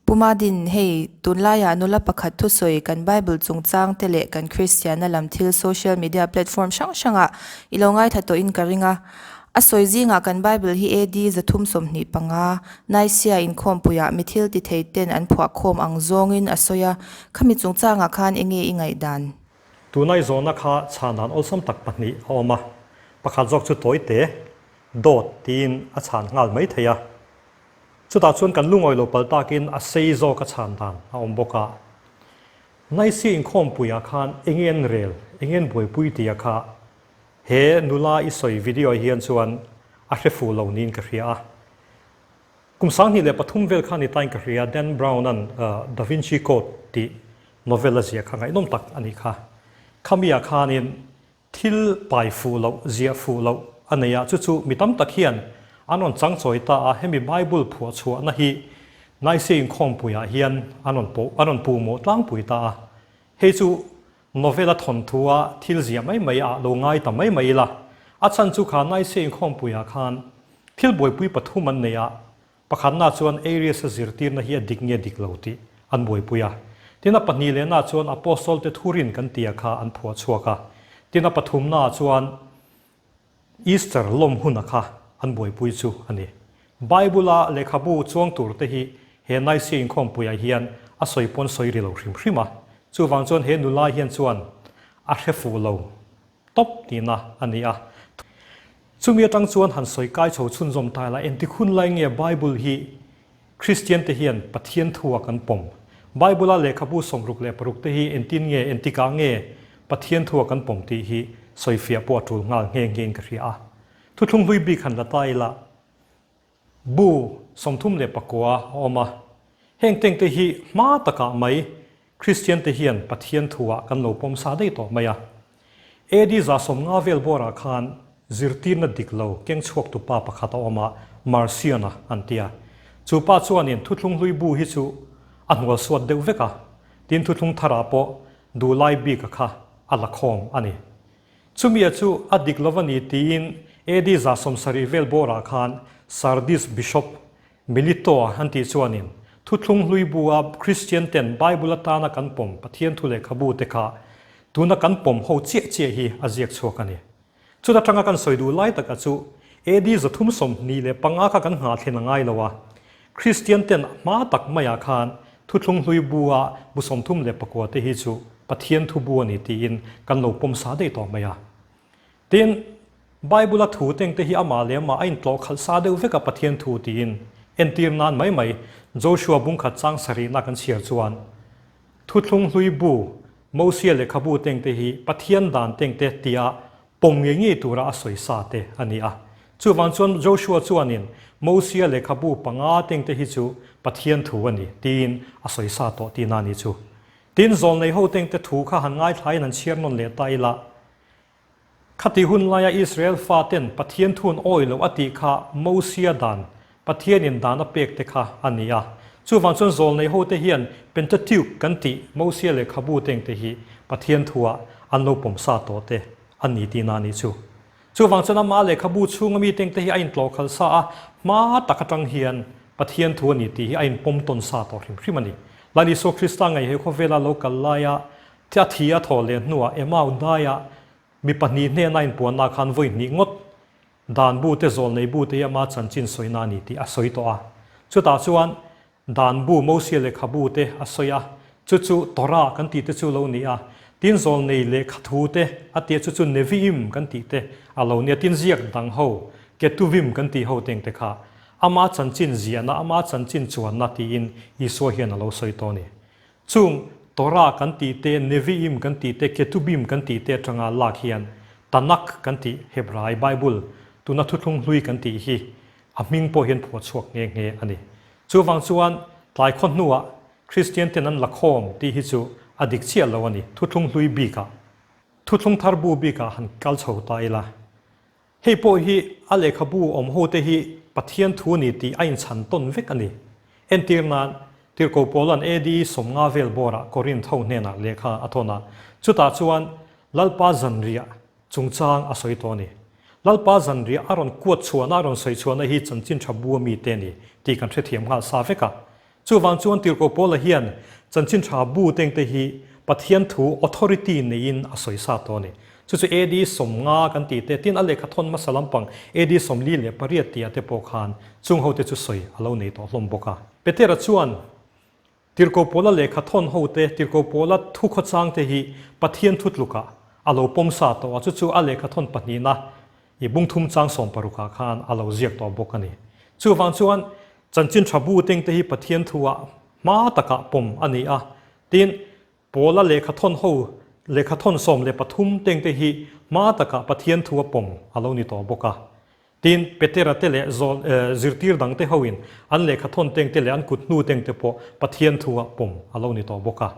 Pu Madin, hei, tunlaiah nula pakhat thusawi kan Bible chungchang te leh kan Kristianna lam thil social media platform hrang hrangah i lo ngaithla tawhin ka ring a. A sawi zingah kan Bible hi AD 325, Nicaea inkhawmpuiah mi thil ti thei ten an phuahkhawm ang zawngin a sawi a, khami chungchangah khan enge i ngaihdan? Tunai zawhna kha chhan dan awlsam tak pahnih a awm a, pakhat zawk chu tawi te, dawt tiin a chhan nghal mai thei a. Chutah chuan kan lungawi lo pal takin a sei zawk a chhan dan a awm bawk a. Naisi inkhawmpuiah khan enge an rel, enge an buaipui tia kha he nula i sawi video hian chuan a hre fuh lo niin ka hria a. Kum 2003 vel kha ni tain ka hria Dan Brown-a'n Da Vinci Code tih novel a ziah kha ngaihnawm tak a nih kha. Khami-ah khanin Thil pai fuh loh, ziah fuh loh a nei a, chu chu mi tam tak hian an rawn changchawi ta a, hemi Bible phuah chhuahna hi Nicaea inkhawmpuiah hian an rawn pawh an rawn puhmawh tlangpui ta a. Hei chu novel a thawnthua thil ziah mai mai ah lo ngai ta mai mai ila, a chhan chu kha Nicaea inkhawmpuiah khan thil buaipui pathum an nei a, Pakhatna chuan Arius-a zirtirna hi a dik nge dik lo tih an buaipui a. Tin a pahnih lehna chuan Apostle-te thurin kan tia kha an phuah chhuak a. Tin a pathumnaah chuan Easter lawm huna kha an buaipui chu a ni. Bible-a lehkhabu chuang turte hi he Nicaea inkhawmpuiah hian a sawi pawn sawi ri lo hrim hrim a. Chuvang chuan he nula hian chuan a hre fuh lo tawp tihna a ni a. Chumi atang chuan han sawi kai chho chhunzawm ta ila, engtik hun lai nge Bible hi Kristian te hian Pathian thua kan pawm? Bible-a lehkhabu 66 te hi entin nge, entikah nge Pathian thua kan pawm tih hi sawifiah pawh a tul nghal nghe nghe in ka hria a. Thuthlung hlui bik han la ta ila, Bu 39 a awm a. Heng tengte hi hma takah mai Kristiante hian Pathian thuah kan lo pawm sa daih tawh mai a. AD 150 vel bawrah khan zirtirna dik lo keng chhuaktu pa pakhat a awm a, Marcion-a an ti a. Chu pa chuanin Thuthlung Hlui bu hi chu a hnual suat deuh vek a, tin Thuthlung Tharah pawh duhlai bika kha a la khawm a ni. Chumia chu a dik lo a ni tiin AD 70 vel bawrah khan Sardis Bishop Melito-a an tih chuanin Thuthlung Hlui bu-a Kristian ten Bible atana kan pawm Pathian thu lehkhabu te kha tuna kan pawm ho chiah chiah hi a ziak chhuak a ni. Chuta tanga kan sawi duh lai taka chu AD 325 kha kan nghah thlen a ngai lo a, Kristian ten hma tak maiah khan Thuthlung Hlui bu-a bu 39 te hi chu Pathian thu bu a ni tiin kan lo pawm sa daih tawh mai a. Tin, Bible-a thu tengte hi amah leh amah a intlawh khalh sa deuh vek a Pathian thu tiin entir nan mai mai Joshua bungkhat chang sarihna kan chhiar chuan Thuthlung Hlui bu, Mosia lehkhabu tengte hi Pathian dan tengte tia pawm ngei ngei tura a sawi sa te a ni a. Chuvang chuan Joshua chuanin Mosia lehkhabu panga tengte hi chu Pathian thu a ni tiin a sawi sa tawh tihna a ni chu. Tin, zawlnei ho tengte thu kha han ngaithlain an chhiar nawn leh ta ila, Khati hun laia Israel faten Pathian thun awi loh a tih kha Mosia dan, Pathianin dan a pek te kha a ni a. Chuvang chuan zawlnei hote hian Pentateuch kan tih Mosia lehkhabu tengte hi Pathian thuah an lo pawm sa tawh te a ni tihna a nih chu. Chuvang chuan amah lehkhabu chhunga mi tengte hi a intlawh khalh sa a, hma tak atang hian Pathian thu a ni tih hi a inpawm tawn sa tawh hrim hrim a ni. Lal Isua Krista ngei he khawvela lo kal laia A thi a thawh leh hnuah Emau hnaiah mi pahnih hnena inpuanna khan vawi hnih ngawt dan bu te zawl nei bu te hi ama chanchin sawina a ni tih a sawi tawh a. Chutah chuan dan bu Mosia lehkhabu te a sawi a, chu chu Torah kan tih te chu lo ni a, tin zawl nei lehkha thu te a tia chu chu Nevi'im kan tih te a lo nia, tin ziak dang ho Ketuvim kan tih ho teng te kha ama chanchin ziahna, ama chanchin chuanna tiin Isua hian a lo sawi tawh a ni. Chung Torah kan tih te, Nevi'im kan tih te, Ketubim kan tih te atanga lak hian Tanakh kan tih Hebrai Bible, tuna Thuthlung Hlui kan tih hi a hming pawh hian phuah chhuak nghe nghe a ni. Chuvang chuan tlai khaw hnuah Kristian ten an la khawm tih hi chu a dik chiah lo a ni, Thuthlung Hlui bikah. Thuthlung Thar bu bikah han kal chho ta ila. Hei pawh hi a lehkhabu awm ho te hi Pathian thu a ni tih a inchhan tawn vek a ni. Entir nan, Tirhkoh Paula'n AD 50 vel bawrah Korinth ho hnenah lehkha a thawn a, chutah chuan Lalpa zanriah chungchang a sawi tawh a ni. Lalpa zanriah a rawn kuat chhuahna, a rawn sawi chhuahna hi chanchin tha bu a mite a ni tih kan hrethiam nghal sa vek a. Chuvang chuan Tirhkoh Paula hian chanchin tha bu tengte hi Pathian thu authority neiin a sawi sa tawh a ni. Chu chu AD 50 kan tih te, tin a lehkha thawn hmasa lampang AD 48 tihah te pawh khan chung hote chu sawi a lo nei tawh hlawm bawk a. Petera chuan Tirhkoh Paula lehkha thawn hote, Tirhkoh Paula thu khawchangte hi Pathian thu tlukah a lo pawm sa tawh a, chu chu a lehkha thawn pahnihna i bung thum chang sawmparukah khan a lo ziak tawh bawk a ni. Chuvang chuan chanchin tha bu tengte hi Pathian thuah hma takah pawm a ni a, tin, Paula lehkha thawn ho lehkha thawn 13 tengte hi hma takah Pathian thua pawm a lo ni tawh bawk a. Tin, Petera te leh zawl zirtir dangte hoin an lehkha thawn tengte leh an kut hnu tengte pawh Pathian thua pawm a lo ni tawh bawk a.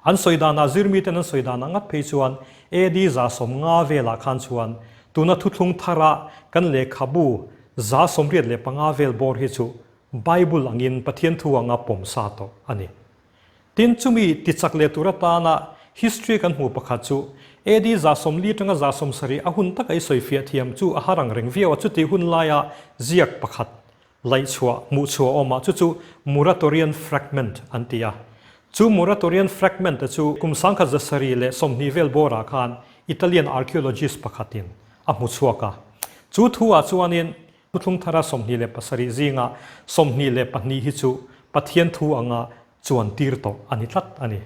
An sawi danah zirmiten an sawi danah ngat phei chuan AD 150 velah khan chuan tuna thuthlung thara kan lehkhabu 185 vel bawr hi chu Bible angin Pathian thu anga pawm sa tawh a ni. Tin, chumi tichak leh tur atana history kan hmuh pakhat chu AD 140 atanga 170 a hun taka i sawifiah thiam chu a har ang reng viau a, chutih hun laia ziak pakhat laihchhuah, hmuhchhuah a awm a, chu chu Muratorian Fragment an ti a. Chu Muratorian Fragment-a chu kum 1720 vel bawrah khan Italian archaeologist pakhatin a hmuchhuak a. Chu thu ah chuanin Thuthlung thara 27 zinga 22 hi chu Pathian thu anga chuan tir tawh a ni tlat a ni.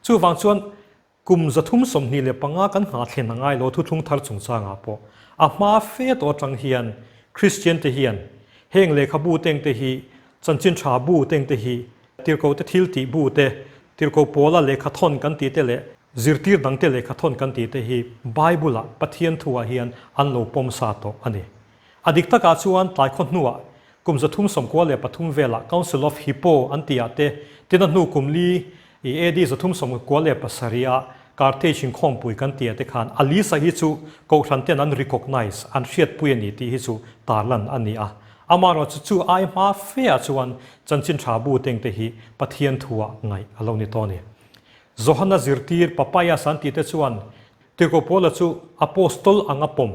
Chuvang chuan kum 325 kan nghah thlen a ngai lo thuthlung thar chungchangah pawh a hma fe tawh atang hian Kristian te hian heng lehkhabu tengte hi chanchin tha bu tengte hi tirhkoh te thil tih bu te tirhkoh pawla lehkha thawn kan tih te leh zirtir dang te lehkha thawn kan tih te hi Bible-ah Pathian thu ah hian an lo pawm sa tawh a ni. A dik takah chuan tlai khaw hnuah kum 393 velah Council of Hippo an tihah te tin a hnu kum li i AD 397 ah Carthage inkhawmpui kan tihah te khan Alisa hi chu Kohhran ten an recognise, an hriatpui a ni tih hi chu tarlan a ni a. Amaherawhchu chu ai hma fe ah chuan chanchin tha bu tengte hi Pathian thuah ngaih a lo ni tawh a ni. Johana zirtir Papias an tihte chuan Tirhkoh Paula chu Apostol anga pawm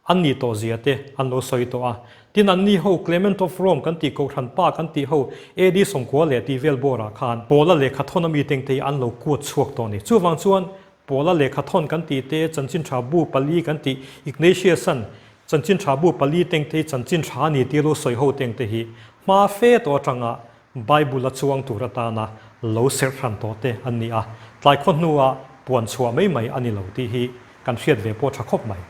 An nih tawh zia te an lo sawi tawh a. Tin anni ho Clement of Rome kan tih Kohhran pa kan tih ho AD 90 leh tih vel bawrah khan Paula lehkha thawn a mi tengte hi an lo kuat chhuak tawh a ni. Chuvang chuan Paula lehkha thawn kan tih te chanchin tha bu pali kan tih Ignatius-a'n chanchin tha bu pali tengte hi chanchin tha a ni tih lo sawi ho tengte hi hma fe tawh atanga Bible a chuang tur atana lo serh hran tawh te an ni a. Tlai khaw hnua puan chhuah mai mai a ni lo tih hi kan hriat ve pawh tha khawp mai.